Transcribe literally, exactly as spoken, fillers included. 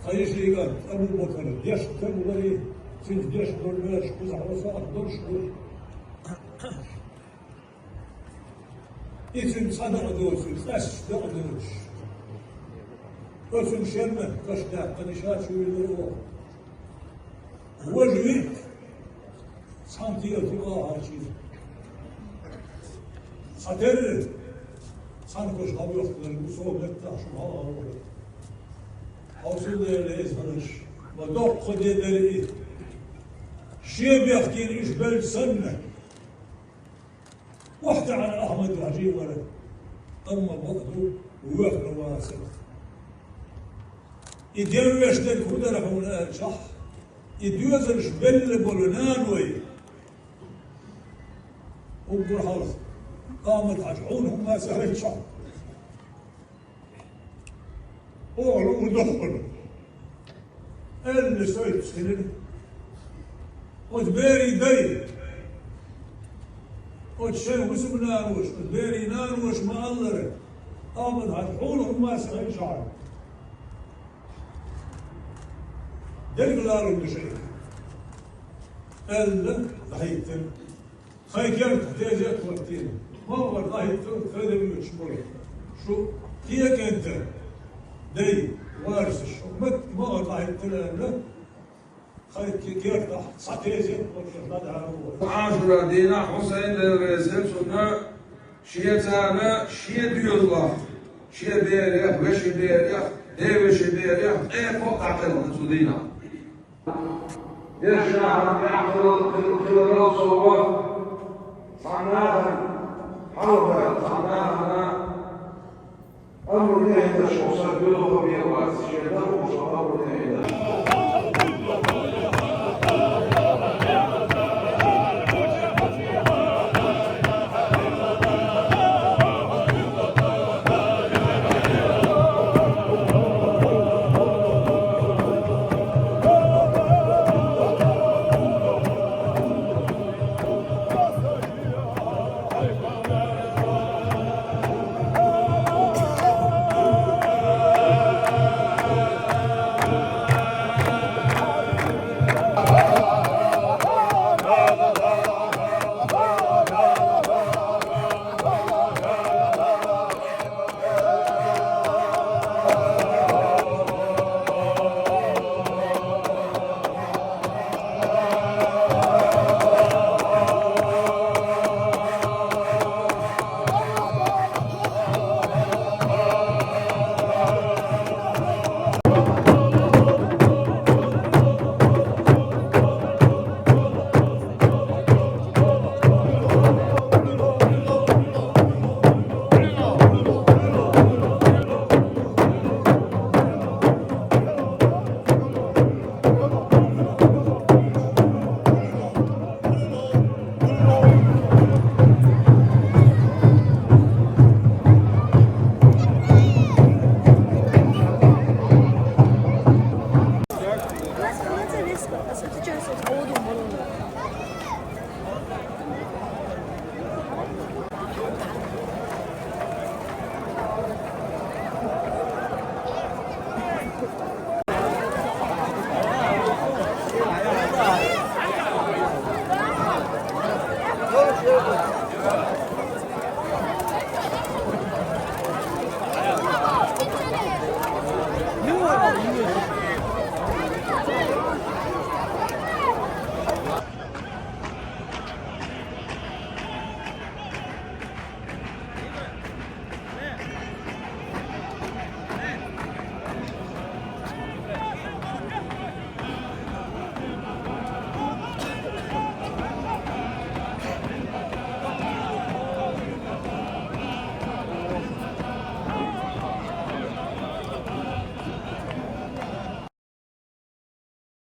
Ткъа йиша йиӀиг Абу-Бакр, дешна стаг вара, цуьнца дешна долу бераш кхузахь васахь долуш ду. И цуьнан цкъа дакъа доцург, къаьсташ дакъа доцуш. Оцунна шерна каш даьккхина, ша чу вуьйлура оха. Важа витта, цхьана тӀе а тӀе а хьарчийна. Цхьатерра, цхьана каш хьалавоьхкинарг ву со меттахь шуна хьалха вахара. Хьовсал, Делан веза хиларш, ма доккха де дара и. Шен бехкийна уьш белча санна, охьатаьӀна Ахьмад-Хьаьжи вара, амма бакъду, воьхна вацара. И ден веш дерг хӀун дара хьуна аьлчахь, и доьзалш белла болу наной. Уггар хьалха, Ахьмад-Хьаьжа, хьуна хӀумма ца хилчахь, оха луур дохуна. Аьлла, сойтуш хилира. Оцу берийн дай, оцу шайн хӀусамнаноша, оцу берийн наноша ма-аллара, Ахьмад-Хьаьжа, хьуна хӀумма ца хилчахь, дерг лалур ду шайга, аьлла, дӀахӀиттира. Тхайн кертахь тезет а хӀоттийна, могӀара дӀахӀитталц тхайна вуьйцуш болу шу кхин а кӀентан дай, варсаш, хӀокху меттиг могӀара дӀахӀитталц аьлла, тхайн кертахь цхьа тезет а хӀоттийна дӀадахьара вара. Ашура дийнахь Хьусайн, Дела реза хила цунна, шен царна шен доьзалех, шен берех, вешин берех, ден вешин берех ткъе кхоъ дӀакхелхина цу дийнахь. Дешнашна тӀехь хилла, хилла, хилла совгӀат цхьана нахана, хьалха цхьана нахана амру-нахьи деш, хӀокху сага дуьхьал бен вац, шен дан хууш амру-нахьи